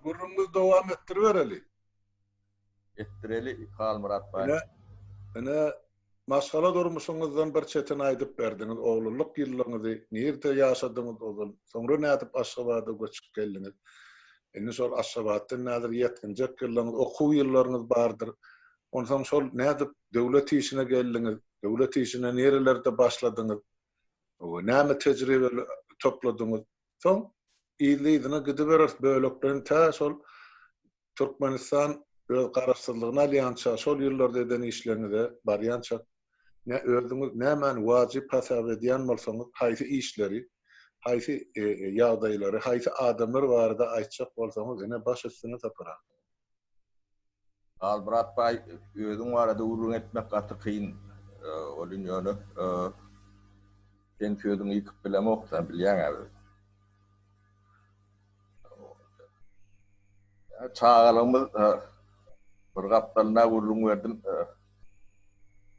gürrüňimizi dowam etdiribereli. Etdireli, Halmyrat baý. Ine, ine, maşgala durmuşyňyzdan bir çetini aýdyp berdiňiz, oglanlyk ýyllaryňyzy, nirde ýaşadyňyz ozal, soňra nädip Aşgabada göçüp geldiňiz? Indi şol Aşgabatdan häzir ýetginjek ýyllaryňyz, okuw ýyllaryňyz bardyr. Onsoň şol nädip döwlet işine geldiňiz, döwlet işine nirelerde başladyňyz, näme tejribe topladyňyz? Soň yzly-yzyna gidibereris bölekleýin tä şol Türkmenistan öz garaşsyzlygyny alýança, şol ýyllarda eden işleriňize barýança ne özüňiz nämäni wajyp hasap edýän bolsaňyz, haýsy işleri, haýsy ýagdaýlary, haýsy adamlar barada aýtjak bolsaňyz, ine baş üstüne Sapar aga. Halmyrat baý, özüň barada gürrüň etmek gaty kyn welin ýöne seň sözüňi ýykyp bilemok, sen bilýäň-ä. Çagalygymyz bir gapdalynda gürrüň berdim.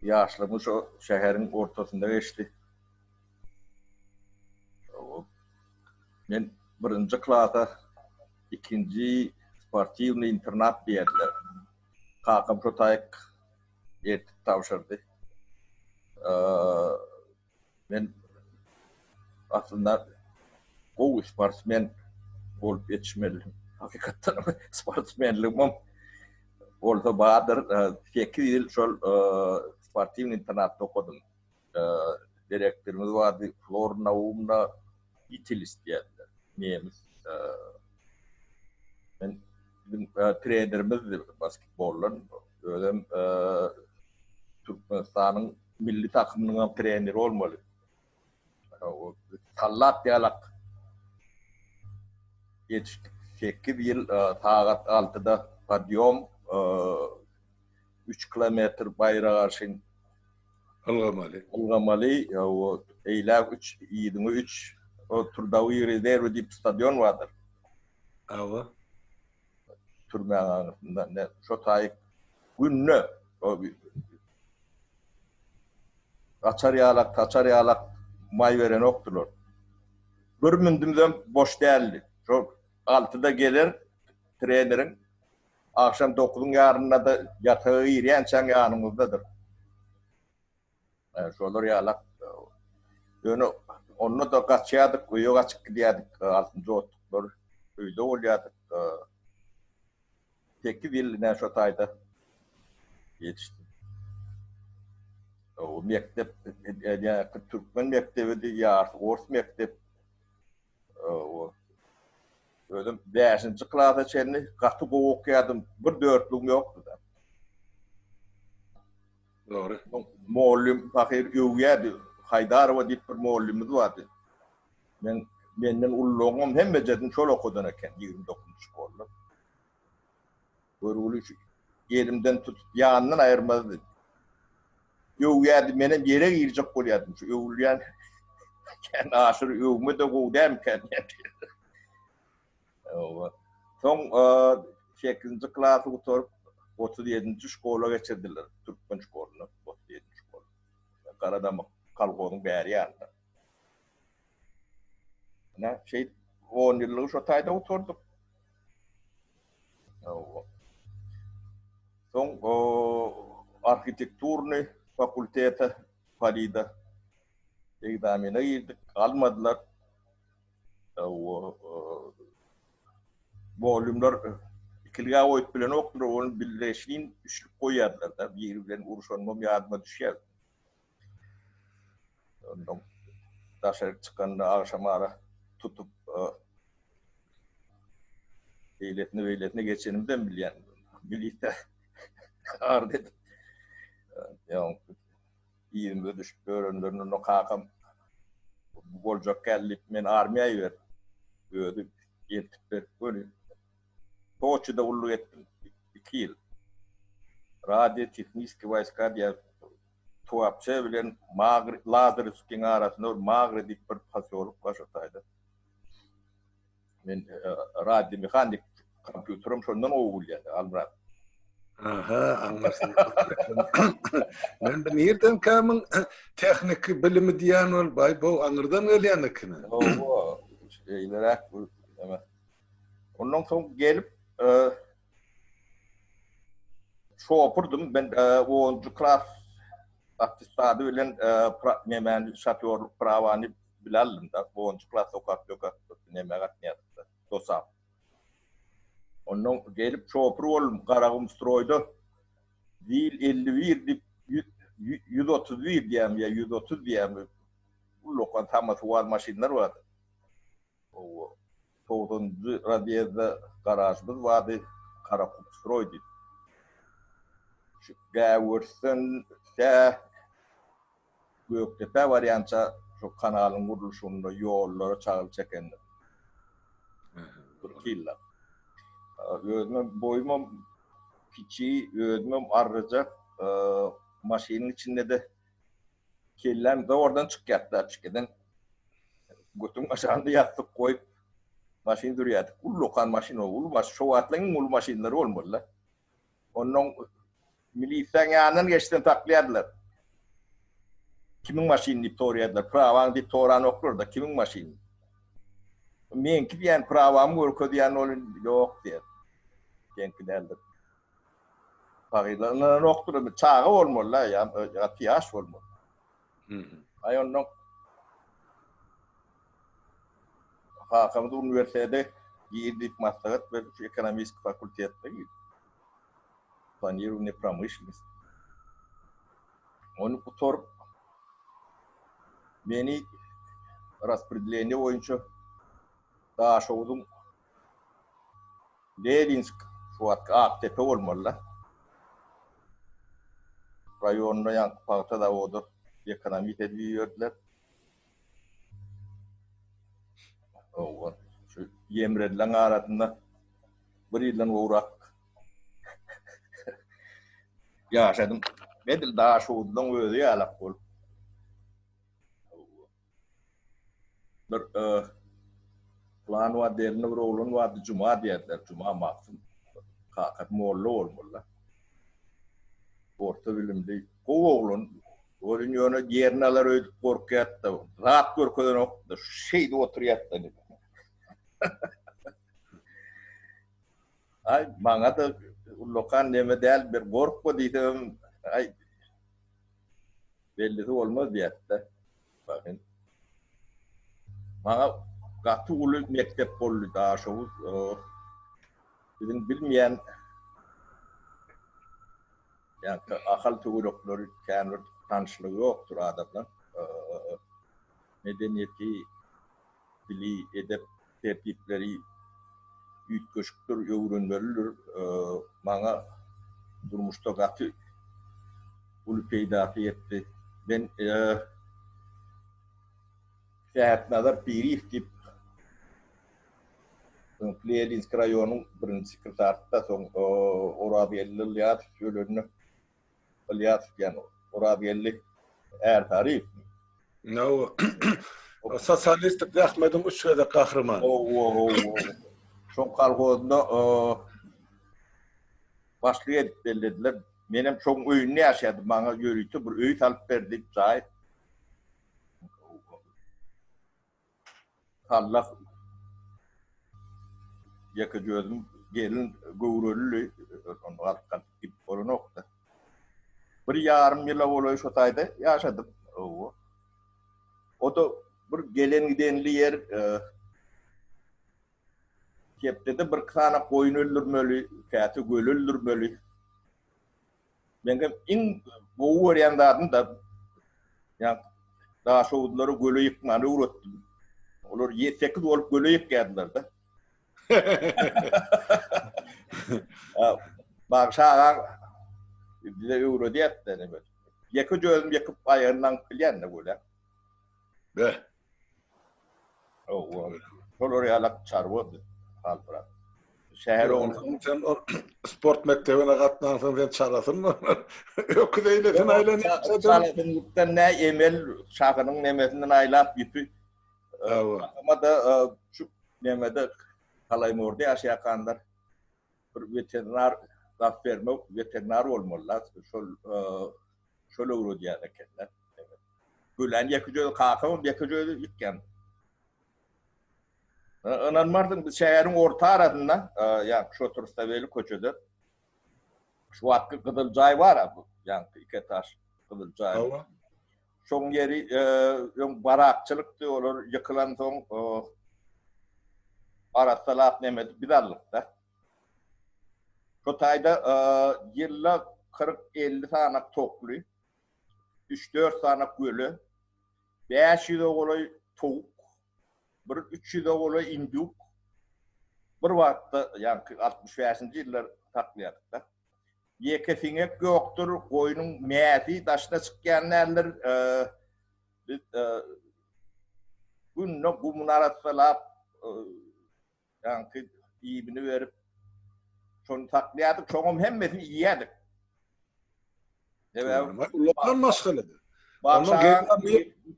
Ýaşlygymyz şo şäheriň ortasynda geçdi. Men birinji klasa ikinji sportiwnyý internat diýerdiler. Kakam şo taýyk eltip tabşyrdy. Men aslynda gowy sportsmen bolup ýetişmelidim. Hakykatdan sportsmenligimem bolsa bardyr. 8 ýyl şol sportiwnyý internatda okadym. Direktorymyz bardy, Flor Naumna Itilis diýerdiler. Nemes. Men biziň trenerimizdi basketboldan. Özem Türkmenistanyň Milli takymynyňam treneri bolmaly. Sallap ýalak ýetişdik. 8 ýyl sagat 6-da podýom, 3 kilometr baýra garşy ylgamaly. Ylgamaly, eýläk 3, yzyňa 3. O Trudowyý rezerwi diýip stadion bardyr. Hawa. Türmäň aňyrsynda ne şo taýyk günde gaçar ýalak, saçar ýalak maý berenokdylar. Bir mündümizem boş däldi. Şo altyda geler treneriň, agşam dokuzyň ýarynda-da ýataga girýänçäň ýanyňyzdadyr. Şolar ýalak. Ýöne onda-da gaçýardyk, öýe gaçyp gidýärdik. Altynjy otluklar öýde bolýardyk. 8 ýyl ine şo taýda ýetişdim. O mekdep, ýa türkmen mekdebidi, ýarysy ors mekdep. O özüm 5-nji klasa çenli gaty gowy okýardym. Bir dörtlügim ýokdy-da. Dogry. Mugallym pahyr öwýärdi. Haýdarowa diýip bir mugallymymyz bardy. Men menden ulularyňam hemmejesini şol okadan eken, 29-njy şkolda. Görgüli şu elimden tutup ýanyndan aýyrmazdy. Öwýärdi, menem ýere girjek bolýardym. Şu öwülýän kän aşyr öwme-de gowy dälmikä diýýän. Soň sekizinji klasy gutaryp, 37-nji şkola geçirdiler, türkmen şkolyna, 37-nji şkola. Garadamak kolhozyň bäri ýanynda. Ine, şeýdip, on ýyllygy şo taýda gutardyk. Soň arhitekturnyý fakultete Polida ekzamene girdik, almadylar. Mugallymlar ikilige goýup bilenokdylar, ony bilreşlin üçlük goýýardylar-da, biri bilen urşanymam ýadyma düşýär. Ondan daşaryk çykanda agşamara tutup beýlesine beýlesine geçenimizem bilýän. Milisiýa arz edip ýa yzymyza düşüp ýörenlerini onda kakam bu boljak däl diýip meni armiýa iberdi. Özi eltip berip göni Soçide gulluk etdim 2 ýyl. Radio tehniski wojska diýen Tuapse bilen Magri, Lazarewskiň arasynda bir Magri diýip bir posýolok bar şo taýda. Men e, radio mehanik kompýuterim şondan gowy bilýän, Almyrat. Aha, aňlaşyldy. Men de nirden kämiň tehniki bilimi diýen ol, baý bu aňyrdan gelýän ekeni. Hawa, şeýleräk bu näme. Ondan soň gelip şopurdym. Ben 10-njy klas attestady bilen nemäni şofýorlyk prawany bile aldym da. 10-njy klas okap ýökäp neme gatnaýardyk da. Dosap. Ondan gelip şopur boldum Garagum stroýda. Zil 51 diýip 131 diýýärmi ýa 130 diýýärmi? Ullakan samoswal maşynlar bardy. Hawa, togsanynjy razýezdde garažymyz bardy, Karakupstroý diýip. Şu Gäwürsden tä Gökdepä barýança şu kanalyň gurluşygynda ýollara çagyl çekendir. Bir ýyllap. Özümem boýumam kiçi, özümem arryjak, maşynyň içinde-de Kelläm zordan çykýardy açykeden. Götüň aşagynda ýassyk goýup maşyn sürýärdik. Ullakan maşyn o, uly maşyn. Şo wagtlaryň iň uly maşynlary bolmaly-da. Onnoň milisiýaň ýanyndan geçsem saklaýardylar. Kimiň maşyny diýip soraýardylar. Prawaň diýip soranoklar-da, kimiň maşyny? Meňki diýýän, prawamy görkezýän ol ýok diýýär. Seňki däldir. Pagylar ynananokdyr, çaga bolmaly-da, ýa gaty ýaş bolmaly. Aý ondan kakamyz uniwersitete gir diýip maslahat berdi, şu ekonomist fakultetine gir. Planirowniý promyşlennost. Ony gutaryp meni raspredleniýe boýunça Daşoguzyň Leninsk, şu wagtky Akdepe bolmaly-da. Raýonynda ýaňky pagta zawody ekonomist edip iberdiler. Hawa, şu ýemrelileň arasynda bir ýyldan gowrak ýaşadym. Edil Daşoguzlaň özi ýalak bolup. Bir plan bar, derinde bir oglan bardy, Juma diýerdiler, Juma Maksum. Kakasy molla bolmaly. Orta bilimli, gowy oglan. Welin ýöne ýerini alar öýdüp gorkýardy-da. Zat görkezenokdy, şeýdip oturýardy. Aý, maňa-da ullakan neme däl, bir gorkma diýsemem, aý, Bellisi bolmaz diýätde. Bakyn. Maňa gaty uly mekdep boldy Daşoguz. Biziň bilmeýän ýa-da Ahal töwerekleri kän bir tanyşlygy ýokdur adamlaň. Medeniýeti, dili, edep tertipleri üýtgeşikdir, öwrenmelidir. Maňa durmuşda gaty uly peýdasy ýetdi. Men Sähetnazar Piriýew diýip, öňki Leninsk raýonyň birinji sekretardy-da, soň Orazgeldi Ylýasow ölende Ylýasow diýen Orazgeldi Ärsaryýew. No. Sosialistik zähmediň üç gezek gahrymany. Hawa, hawa. Şoň kolhozynda başlyk edip bellediler. Menem şoň öýünde ýaşaýardym. Maňa ýörite bir öý salyp berdi, jaý. Sallak ýekeje özüm gelin göwrelili, onda galyp galyp gidip bolanokdy. Bir ýarym ýyla golaý şo taýda ýaşadym. Hawa. O-da bir gelen gidenli ýer, e, hepdede bir sany goýun öldürmeli, käte göle öldürmeli. Meňem iň gowy görýän zadym da ýa daşoguzlary göle ýykmany öwretdim. Olar 8 bolup göle ýykýardylar-da. Bagşy aga bize öwredýärdi neme. Ýeke özüm ýykyp aýagyny aňyp bilýän-de göle. Beh. Hawa. Şolar ýalak çarwa biz halbrat. Şäher ogly. Sen o sport mekdebine gatnansoň sen çalasyn Öküz eýlesin aýlanýarça. Çalasynlykdan nä emel şahynyň nemesinden aýlap ýüpi. Hawa. Ama-da şu nemede Halaýmorda ýaşaýakanlar bir weterinar zat bermek weterinar bolmalylar. Şol şol öwredýän ekenler. Gülen ýekeje özi kakamam ýekeje özi ýykýan. Ynanmarsyň, biz şäheriň orta arasynda, ýa Şoturstaweli köçede şu wagtky gyzyl jaý bar-a bu, ýaňky iki etaž gyzyl jaý. Hawa. Şoň ýeri öň barakçylykdy, olar ýykylansoň arassalap neme edip biz aldyk-da. Şo taýda ýylda 40-50 sanak tokly, üç-dört sanak göle, 500-e golaý towuk, bir 300-e golaý induk bir wagtda, ýaňky 65-nji ýyllar saklaýardyk-da. Ýeke siňek ýokdur, goýnuň mäsi daşyna çykýan däldir. Biz günde gumuny arassalap, ýaňky iýmini berip, şony saklaýardyk, şoňam hemmesini iýýärdik. Sebäbi ullakan maşgalady. Onuň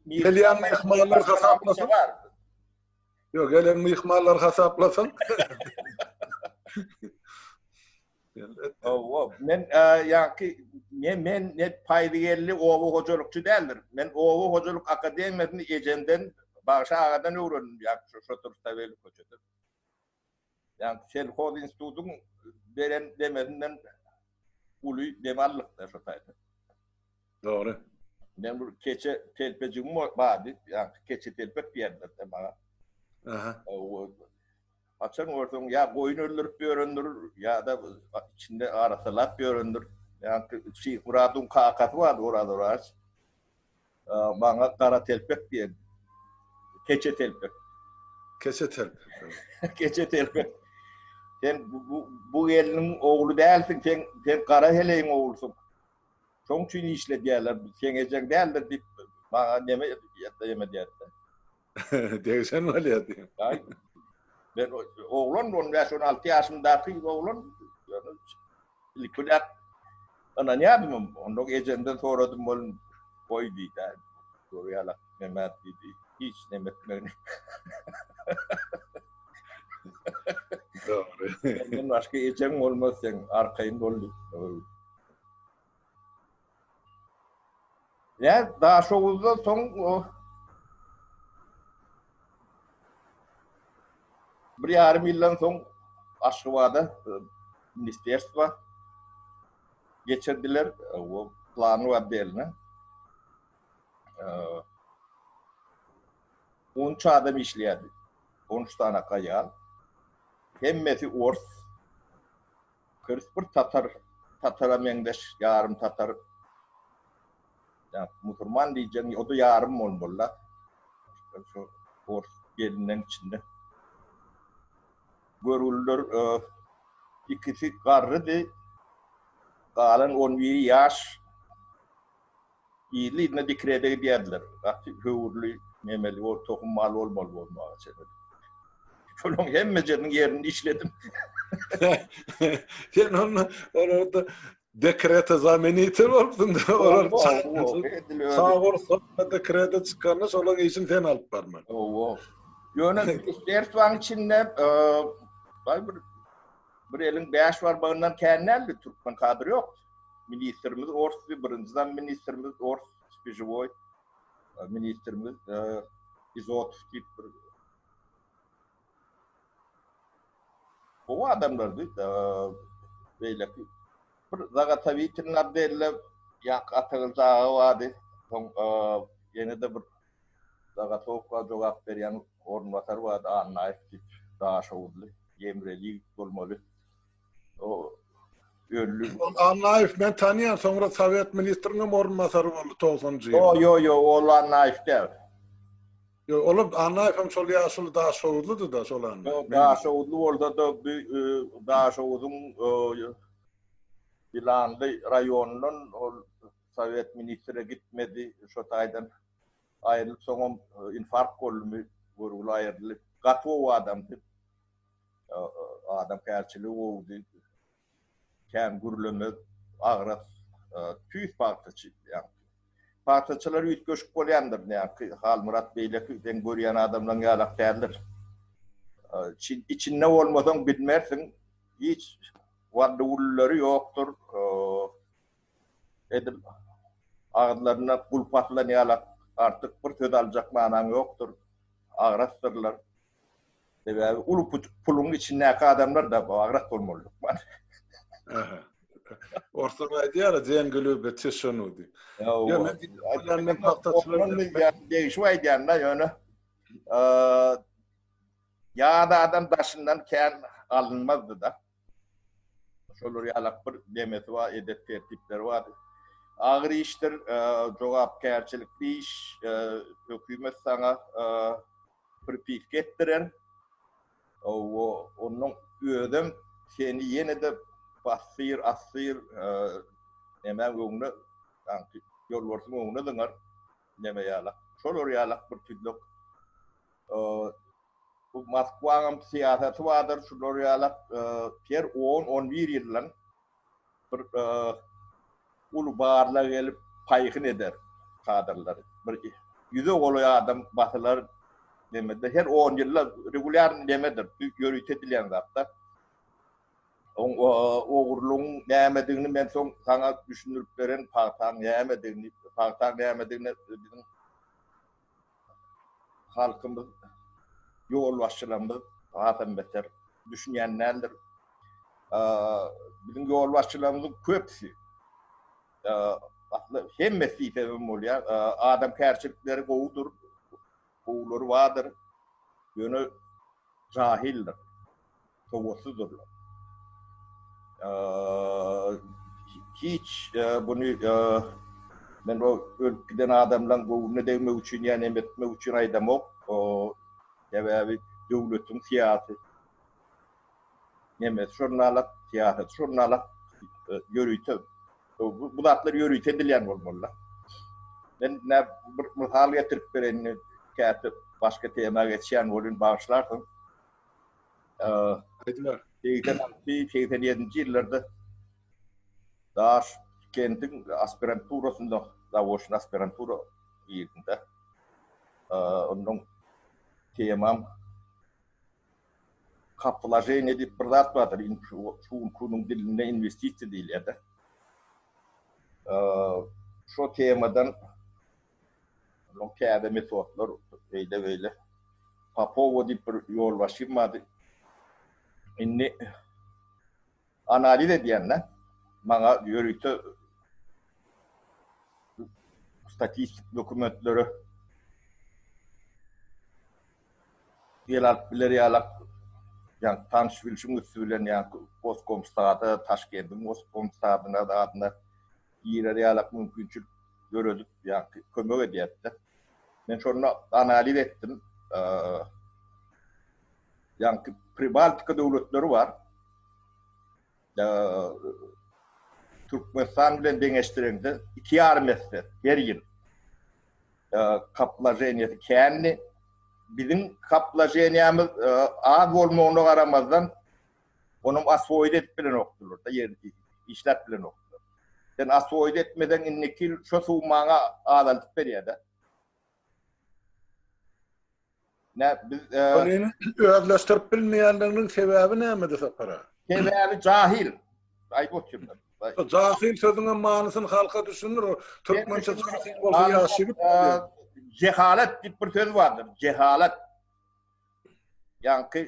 gelýän myhmanlar hasaplasaň. Ýok, gelen myhmanlar hasaplasaň. Hawa, men ýaňky men men ne Paýzygeldi oba hojalykçy däldir. Men oba hojalyk akademiýasyny ejemden, Bagşy agadan öwrendim, ýaňky şu Şoturstaweli köçede. Ýaňky selhoz institutyň beren demesinden uly dem aldyk-da şo taýda. Dogry. Men bir keçe telpejigim bardy, ýaňky keçe telpek diýerdiler-de maňa. Aha. Haçan görseň ýa goýun öldürip ýörendir, ýa-da içinde arassalap ýörendir. Ýaňky Şyhmyradyň kakasy bardy, Oraz Oraç. Maňa gara telpek diýen. Keçe telpek. Keçe telpek. Keçe telpek. Sen bu, bu gelniň ogly dälsiň, sen, sen gara heleýiň oglusyň. Şoň üçin işledýärler, seň ejeň däldir diýip, maňa neme edýärdi. Degişen bolýar diýip. Aý. Men oglan 15-16 ýaşymdaky oglan ýöne ilkiläp ynanýardym. Onda ejemden soradym ol goý diýdi. Görýärler näme diýdi. Hiç näme etmegini. Dogry. Senden başga ejeň bolmaz sen arkaýyn bol diýip. Ýa Daşoguzdan soň o bir ýarym ýyldan soň Aşgabada e, ministerstwa geçirdiler. E, o plany bar beline. E, 13 adam işleýärdi. 13 tane aýal. Hemmesi ors. Kurs bir tatar, tatara meňzeş ýarym tatar. Ýa musurman diýjegiň o-da ýarym bolmaly-da. Şu ors gelinleň içinde. Görgüliler e, ikisi garrydy. Galan on biri ýaş. Yzly-yzyna dekrete gidýärdiler. Gaty höwürli, nemeli bol, tohum mal bolmaly bolmaga çemeli. Şolaryň hemmejesiniň ýerini işledim. Sen onda olarda dekrete zamenitel bolupsyň. Olar sag bolsa dekrete çykanda şolaryň işini sen alyp barmaly. Hawa. Ýöne ministerstwanyň içinde baý bir bir eliň bäş barmagyndan kän däldi, türkmen kadry ýokdy. Ministrimiz orsdy, birinji zam ministrimiz ors, Spižiwoý ministrimiz Izotow diýip bir gowy adamlardy. Beýleki bir Zagatawitin Abdella, ýaňky Atagylyç aga bardy. Soň ýene-de bir Zagatowka jogap berýän orunbasar bardy, Annaýew diýip, daşoguzly, ýemreli ýigit bolmaly. O öldi. Ol Annaýew men tanýan, soňra sowet ministriniň hem orunbasary boldy togsanynjy ýylda. Ýo, ýo, ýo, ol Annaýew däl. Ýo, ol Annaýew hem şol ýaşuly Daşoguzlydy-da, şol Annaýew. Ýo, Daşoguzly bolsa-da, bu Daşoguzyň Ýylanly raýonyndan ol sowet ministre gitmedi, şo taýdan aýrylyp, soňam infarkt boldumy, görgüli aýryldy. Gaty gowy adamdy. Adamkärçiligi gowudy. Kän gürlemez, agras, tüýs pagtaçy. Pagtaçylar üýtgeşik bolýandyr. Näki Halmyrat beýleki sen görýän adamlaryň ýalak däldir. Içinde bolmasaň bilmersiň. Hiç wally-wulluary ýokdur. Edil agyzlaryna gulp asylan ýalak artyk bir söz aljak manaň ýokdur. Agrasdyrlar. Sebäbi uly puluň içindäki adamlar da agras bolmaly hökman. Aha. Orslar aýdýar, dengi lübe tişinu diýip. Ýa men diýýän men pagtaçylar degişip aýdýan da ýöne ýa-da adam daşyndan kän alynmazdy da. Şolar ýalak bir demesi bar, edep tertipleri bar. Agyr işdir, jogapkärçilikli iş, hökümet saňa pripiska etdirer. Onuň özem seni ýene-de bassyr, assyr, nemäň öňüne, ýolbarsyň öňüne zyňar, neme ýalak. Şolar ýalak bir tüzlek Bu Moskwaňam syýasaty bardyr, şular ýalak her on, on bir ýyldan bir uly barlag gelip paýhyn eder kadrlary. Bir ýüze golaý adam basylar nemede her on ýylda regulýar nemedir, ýörite edilýän zatda. Oň ogurlygyň nämedigini men soň saňa düşündirip beren pagtaň nämedigini, pagtaň nämedigini biziň halkymyz, ýolbaşçylarymyz hasam beter düşünýän däldir. Biziň ýolbaşçylarymyzyň köpüsi, asly hemmesi diýsem bolýar, adamkärçilikleri gowudyr, gowulary bardyr, ýöne jahyldyr. Sowatsyzdyrlar. Hiç buny men o ölüp giden adamlaň göwnüne degmek üçin ýa neme etmek üçin aýdamok. Sebäbi döwletiň syýasy nemesi şonalak, syýasaty şonalak ýörite bu zatlar ýörite edilýän bolmaly-da. Men nä bir mysal getirip bereýin, käte başga tema geçýän bolýan, bagyşlarsyň. Aýdyber. 86, 87-nji ýyllarda Daşkendiň aspiranturasynda, zaoçny aspirantura girdim-de. Ondan temam kapwlaženiýe diýip bir zat bardyr, şu günki günüň dilinde inwestisiýa diýilýär-de. Şo temadan Onuň täze metodlar beýle-beýle. Popowa diýip bir ýolbaşçym bardy. Indi analiz edýän-de, maňa ýörite statistik dokumentlere el alyp biler ýalak, ýa tanyş-bilşiň üsti bilen ýa Goskomstada, Taşkendiň Goskomstadyna zadyna girer ýalak mümkinçilik döredip, ýa kömek edýärdi-de. Men şonda analiz etdim. Ýaňky Pribaltika döwletleri bar. Türkmenistan bilen deňeşdireňde 2,5 esse her ýyl kaploženiýasy kändi. Biziň kaploženiýamyz az bolmagyna garamazdan Onam oswoýit edip bilenokdylar-da, ýerini işläp bilenokdylar. Sen oswoýit etmeseň indiki ýyl şo summaňy azaldyp berýär-de. Nä biz Ony özleşdirip bilmeýänliginiň sebäbi nämede Sapar aga? Sebäbi jahil. Aýdyp otyryn. Jahil sözüňem manysyny halka düşündir. Türkmençe jahil bolsa ýaş ýigit bolýar. Jehalet diýip bir söz bardyr. Jehalet. Ýaňky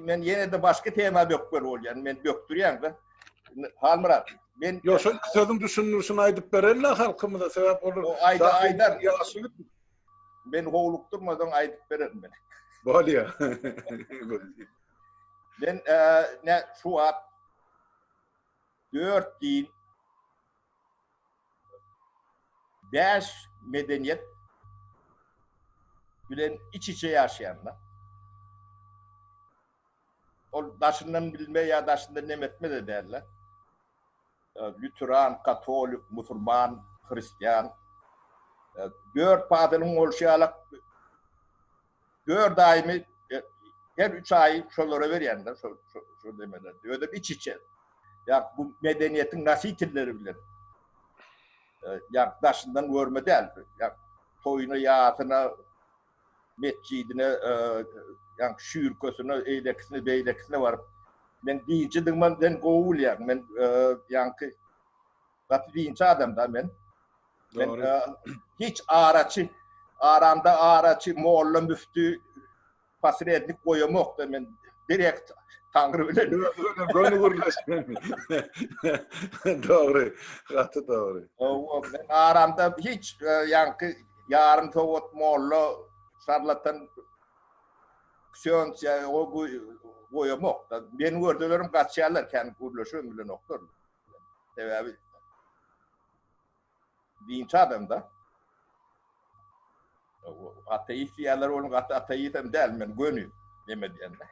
men ýene-de başga tema bökmeli bolýan. Men bökdürýän-de. Halmyrat, men Ýok, şol sözüň düşündirişini aýdyp bereli halkymyza, sebäp olar aýda aýdar. Ýaş ýigit. Men howlukdyrmasaň aýdyp bererin men. Bolýar. Men ne şu wagt 4 din 5 medeniýet bilen iç-içe ýaşaýanlar. Ol daşyndan bilme ýa daşyndan neme etme-de däl-de. Lüteran, katolik, musulman, hristian. Dört pasylyň bolşy ýalak Dört aýymy her üç aýy şolara berýän-de, şo şo demeler. Özem iç-içe. Ýa bu medeniýetiň nositelleri bilen. Ýa daşyndan görme däl. Ýa toýuna, ýasyna, metjidine, ýa şüýrkesine, eýlekisine, beýlekisine baryp men dinçidigimem sen gowy bilýäň. Men ýaňky gaty dinçi adam-da men. Men hiç araçy, aramda araçy, molla, müfti. posrednik goýamok-da men direkt Taňry bilen. Göni gürleşmen. Dogry, gaty dogry. Hawa, men aramda hiç e, ýaňky ýarym sowat molla şarlatan ksönç ýa o bu goýamok. Meni görselerim gaçýarlar, kän gürleşibem bilenoklar. Sebäbi Dinçi adam-da. Ateist diýýärler, onuň gaty ateist hem däl, men göni neme diýende.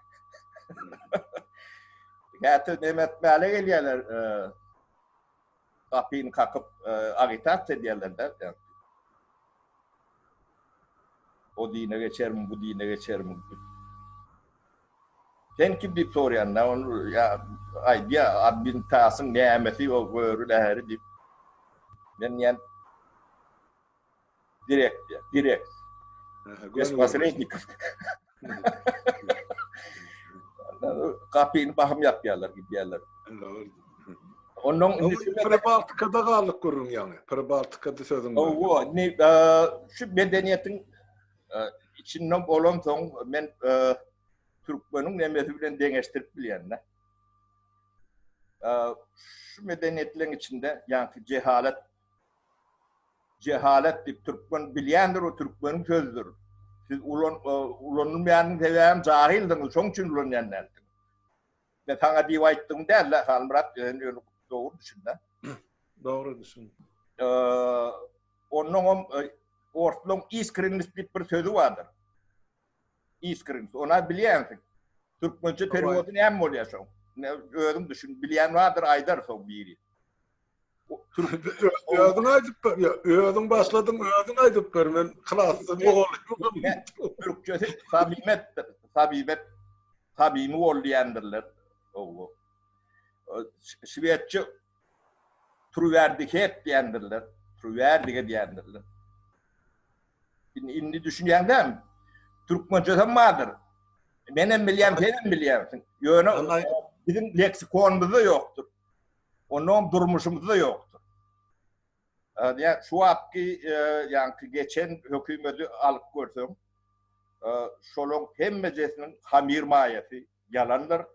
Käte neme etmäle gelýärler, e, gapyny kakyp e, agitasiýa edýärler-de. O dine geçermi, bu dine geçermi? Sen kim diýip soraýanda, ony ýa aýdýar, admintasyň nämesi o göri läheri diýip. Men diýen direkt diýen, direkt. Bez posrednikov. Gapyny bahym ýapýarlar, gidýärler. Ondan indi Pribaltikada galdyk gürrüň ýaňy. Pribaltikada sözüň. Hawa, indi şu medeniýetiň içinde bolansoň men türkmeniň nemesi bilen deňeşdirip bilýän-de. Şu medeniýetleriň içinde ýaňky jehalet jehalet diýip türkmen bilýändir o türkmeniň sözüdir. Siz ulan ulanylmaýanyň sebäbi jahildiňiz, şoň üçin ulanýan dälsiňiz. Men saňa diýip aýtdygym däl-de, Halmyrat, sen ýöne dogry düşün-de. Dogry düşün. Onnoňam orslaň iskrennost diýip bir sözi bardyr. Iskrennost. Ona bilýänsiň. Türkmençe perewody näme bolýar şoň? Özüň düşün. Bilýän bardyr, aýdar soň biri. Özüň aýdyp ber. Ýa, özüň başladyň, özüň aýdyp ber. Men klasda mugallym. Türkçesi sabimetdir. Sabimet samimi bol diýendirler. Owo. Şwedçe Truwärdihet diýendirler. Truwärdige diýendirler. Indi, indi düşünýäň dämi? Türkmençesem bardyr. Menem bilýän, senem bilýänsiň. Ýöne biziň leksikonymyzda ýokdur. Onnoňam durmuşymyzda ýokdur. Ýa şu wagtky ýaňky geçen hökümeti alyp görseň, şolaň hemmejesiniň hamyr maýasy ýalandyr.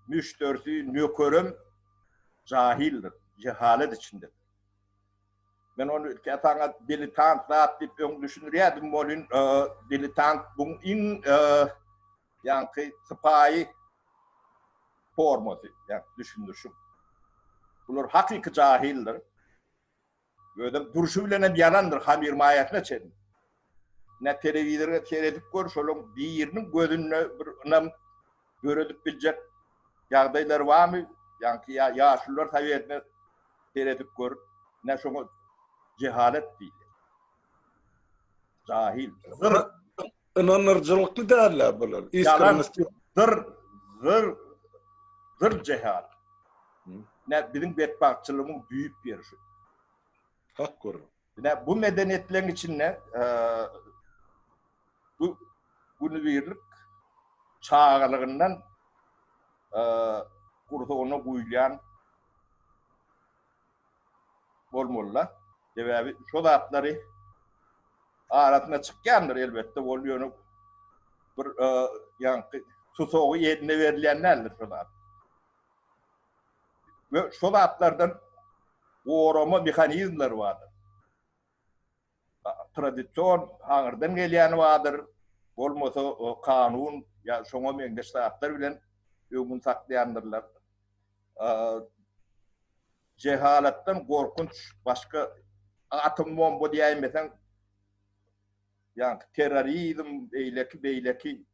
Müşderisi, nökerem jahildir, jehalet içindedir. Men ony ilki saňa diletant zat diýip öň düşündirýärdim welin, diletant buň iň ýaňky sypaýy formasy, ýa düşündirişim. Bular hakyky jahildir. Özem durşy bilen hem ýalandyr, hamyr maýasyna çenli. Ne telewizora seredip gör, şolaň biriniň gözünde bir ynam döredip biljek ýagdaýlary barmy? Ýaňky ýa ýaşulular sowetine seredip gör, ne şoňa jehalet diýilýär. Jahil. Zyr. Ynandyryjylykly däl-ä bular. Ýalan. Zyr, zyr, zyr jehalet. Ine, biziň betbagtçylygymyň düýp ýeri şu. Hak gürrüň. Ine, bu medeniýetleriň içinde bu günübirlik çagalygyndan gursagyna guýulýan bolmaly-da. Sebäbi şo zatlary arasynda çykýandyr elbetde, ol ýöne bir ýaňky susagy eline berilýän däldir şo zat. We şo zatlardan gorama mehanizmleri bardyr. Tradision aňyrdan gelýäni bardyr, bolmasa kanun ýa şoňa meňzeş zatlar bilen öňüni saklaýandyrlar. Jehalatdan gorkunç başga atom bomba diýäýmeseň, ýaňky terrorizm, beýleki beýleki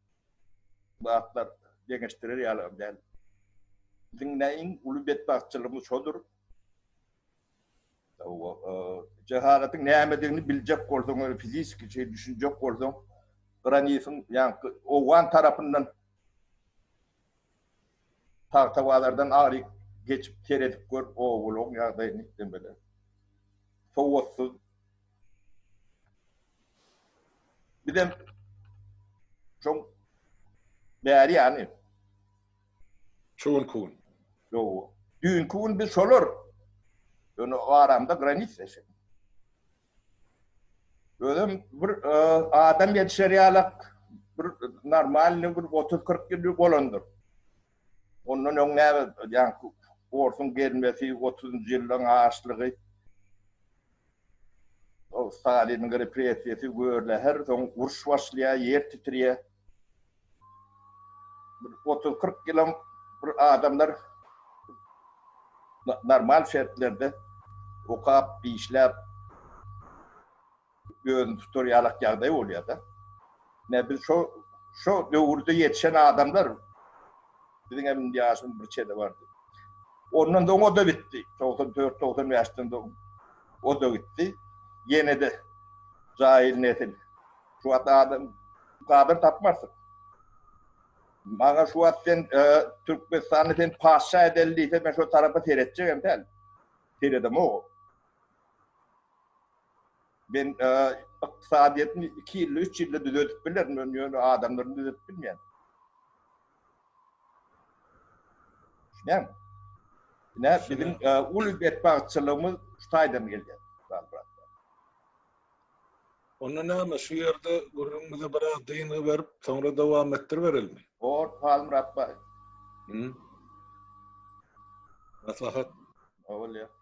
zatlar deňeşdirer ýaly däl. Biziň iň uly betbagtçylygymyz şodur. Jehalatyň nämedigini biljek bolsaň, ýöne fiziki şey düşünjek bolsaň, granisiň ýaňky owgan tarapyndan Tagtabazardan aryk geçip seredip gör obalaryň ýagdaýyny demeli. Sowatsyz. Bizem şoň bäri ýany. Şu günki gün. Ýok. Düýnki gün biz şolar. Ýöne aramda granitsa şeý. Özem bir adam ýetişer ýalak bir normalny bir 30-40 ýyl bolandyr. Ondan öň näme ýaňky orsuň gelmesi, 30-njy ýyllaryň açlygy, o Staliniň repressiýasy görläher, soň uruş başlaýar, ýer titrýär. Bir 30-40 ýylam bir adamlar normal şertlerde okap, işläp, özüni tutar ýalak ýagdaý bolýar-da. Ne biz şo şo döwürde ýetişen adamlar biziň hem indi ýaşymyz bir çene bardy. Ondan soň o-da bitdi. 94, 95-den soň o-da gitdi. Ýene-de jaýyl nesil. Şu wagt adam gadyr tapmarsyň. Maňa şu wagt sen e, Türkmenistanda sen patyşa edeli diýse men şo tarapa seretjegem däl. Seredemok. Men e, ykdysadyýetini 2 ýylda, 3 ýylda düzedip bilerin, men ýöne adamlaryny düzedip bilmeýän. Düşünýäňmi? Ine biziň e, uly betbagtçylygymyz şu taýdan gelýär. Onda näme, şu ýerde gürrüňimize biraz dyngy berip, soňra dowam etdiriberelimi? Bor, Halmyrat baý. Hı? Maslahat. Bolýar.